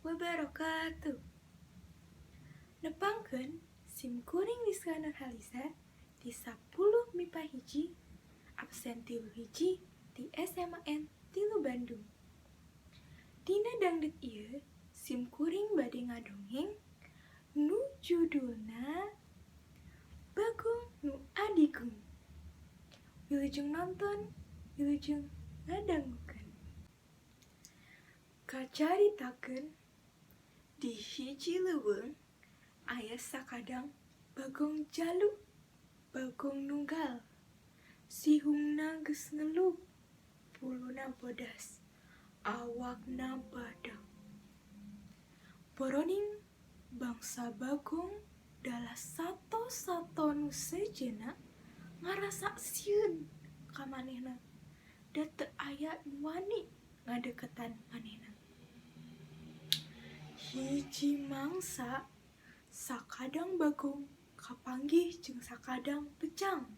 Wabarakatuh. Nepangkeun sim kuring Rizka Nurhalisa ti 10 MIPA 1 absen 31 ti SMAN 3 Bandung. Dina dangdut ieu sim kuring bade ngadongeng nu judulna Bagong Nu Adigung. Wilujeng nonton, wilujeng ngadangukeun. Kacaritakeun di hiji leuweung aya sakadang bagong jalu, bagong nunggal. Sihungna geus ngelup, puluna bodas, awakna badak. Boroning bangsa bagong dalah sato-sato nu sejenna ngarasa sieun ka manehna da teu aya nu wani ngadeukeutan manehna. Hiji mangsa sakadang bagong kapanggih jeung sakadang pecang.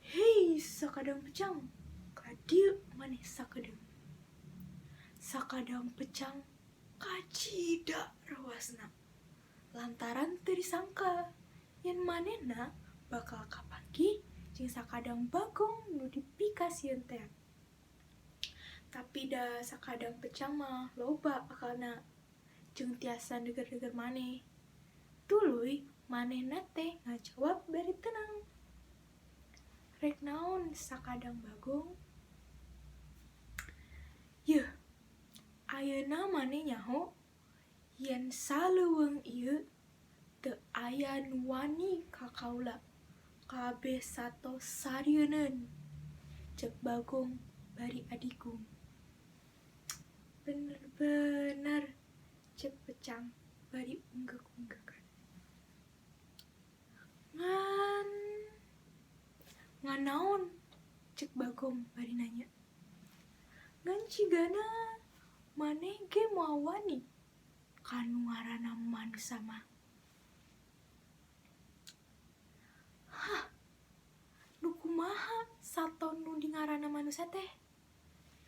"Hei sakadang pecang, ka dieu maneh sakedeung." Sakadang pecang kacida reuasna lantaran teu disangka yen manehna bakal kapanggih jeung sakadang bagong nu dipikasieun teh. Tapi da sakadang pecang mah loba akalna jeung tiasa neger-neger maneh. Tuluy manehna teh ngajawab bari tenang. "Rek naon, sakadang bagong?" "Yeuh, ayeuna maneh nyaho yen saleuweung ieu teu aya nu wani ka kaula, kabeh sato sarieuneun," cek bagong bari adigung. "Bener-bener," cek pecang bari unggeuk-unggeukan. "Ngan, ngan naon?" cek bagong bari nanya. "Ngan cigana maneh ge moal wani ka nu ngaranna manusa mah." "Hah, nu kumaha sato nu dingaranna manusa teh?"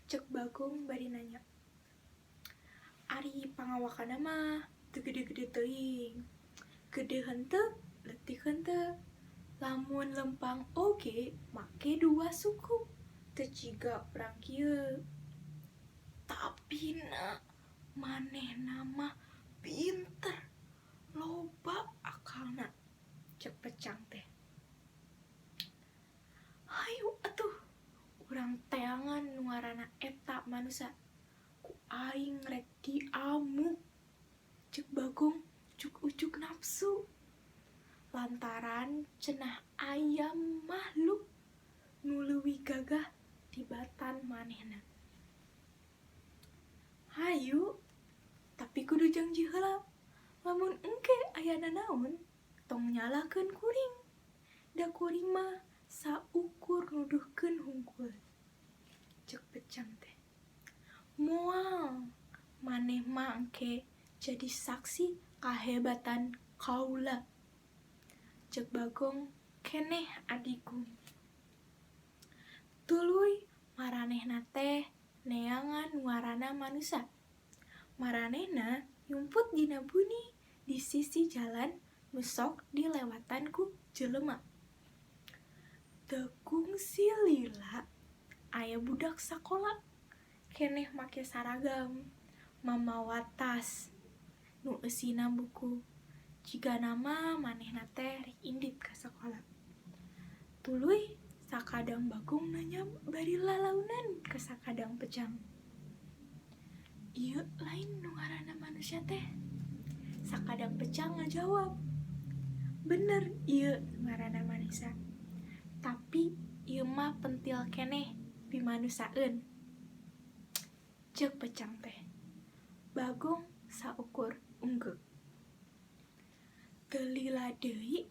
cek bagong bari nanya. "Ari pangawakanna mah teu gede-gede teuing, gede henteu leutik henteu. Lamun lempang oge make dua suku, teu ciga urang kieu. Tapi na manehna mah pinter, loba akalna," cek pecang teh. "Hayu atuh urang teangan nu ngaranna eta manusa, ku aing rek diamuk," cek bagong ucuk-ucuk nafsu. Lantaran cenah aya mahluk nu leuwih gagah tibatan manehna. "Hayu, tapi kudu jangji heula, lamun engke aya nanaon tong nyalahkeun kuring, da kuring mah saukur nuduhkeun hungkul," cek pecang teh. "Moal, maneh mah engke jadi saksi kahebatan kaula," cek bagong keneh adigung. Tuluy maranehna teh neangan nu ngaranna manusa. Maranehna nyumput dina buni di sisi jalan nu sok dilewatan ku jelema. Teu kungsi lila aya budak sakola keneh make saragam, mamawa tas nu eusina buku. Jigana mah manehna teh rek indit ka sakola. Tuluy sakadang bagong nanya bari lalaunan ka sakadang pecang. "Ieu lain nu ngaranna manusia teh?" Sakadang pecang ngajawab, "Bener, ieu nu ngaranna manusa. Tapi ieu mah pentil keneh pimanusaeun," cek pecang teh. Bagong saukur unggeuk. Teu lila deui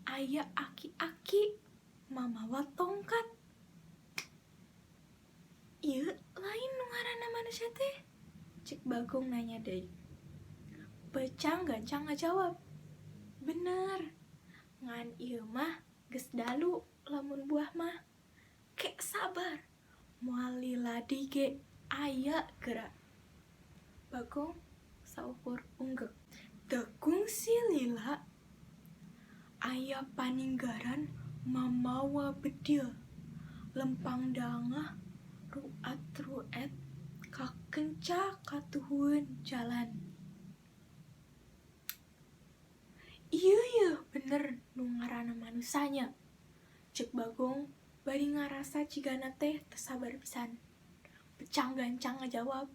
aya aki-aki mamawa tongkat. "Ieu lain nu ngaranna manusia teh?" cek bagong nanya deui. Pecang gancang ngajawab, "Bener, ngan ieu mah geus dalu lamun buah mah. Ke sabar, moal lila deui ge aya geura." Bagong saukur unggek. Teu kungsi lila aya paninggaran mamawa bedil lempang dangah ruat-ruet kakenca katuhueun jalan. Ieu yeuh bener nu ngaranna manusa nya, ceuk Bagong bari ngarasa cigana teh teu sabar pisan. Pecang gancang ngajawab,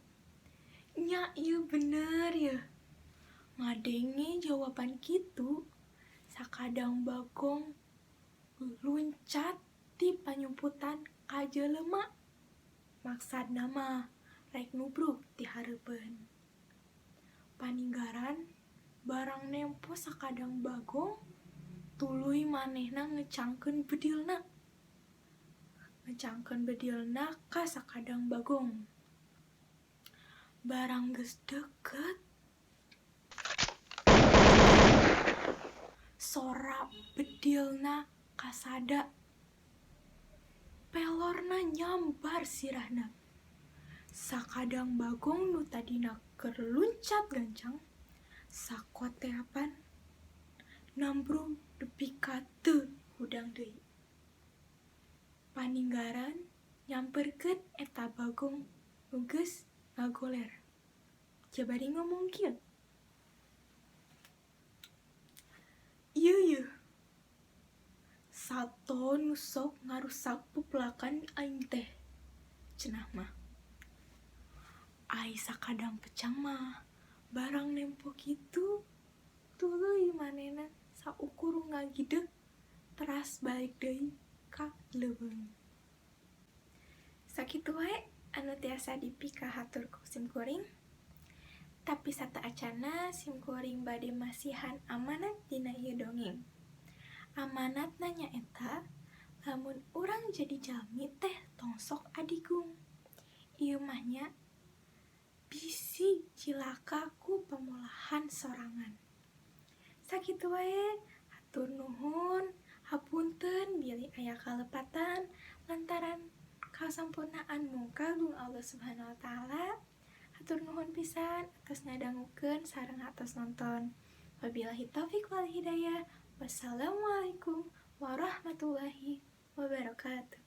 Nya ieu bener yeuh. Ngadenge jawaban kitu, sakadang Bagong luncat ti panyumputan ka jelema. Maksadna mah rek nubruk ti hareupeun. Paninggaran barang nempo sakadang Bagong, tuluy manehna ngecangkeun bedilna. Ngecangkeun bedilna ka sakadang Bagong. Barang geus deukeut, sora bedilna kasada. Pelorna nyambar sirahna. Sakadang Bagong nu tadina keur luncat gancang, sakoteapan nambrung nepi ka teu hudang deui. Paninggaran nyamperkeun eta Bagong nu geus ngagoler. Jabari ngomong kieu. Ieu yeuh, sato nu sok ngarusak pupelakan aing teh, cenah mah. Ai sakadang Pecang mah barang nempo kitu tuluy manehna saukur ngagideg teras balik deui ka leuweung. Sakitu wae anu tiasa dipikahatur ku simkuring. Tapi sateuacanna simkuring bade masihan amanat dina ieu dongeng. Amanatna nyaeta lamun urang jadi jalmi teh tong sok adigung. Ieu mah nya bisi cilaka ku pamolahan sorangan. Sakitu wae, hatur nuhun, hapunten bilih aya kalepatan lantaran kasampurnaan mung kagung Allah Subhanahu wa taala. Hatur nuhun pisan atos ngadangukeun sareng atos nonton. Wabillahi taufik wal hidayah. Wassalamualaikum warahmatullahi wabarakatuh.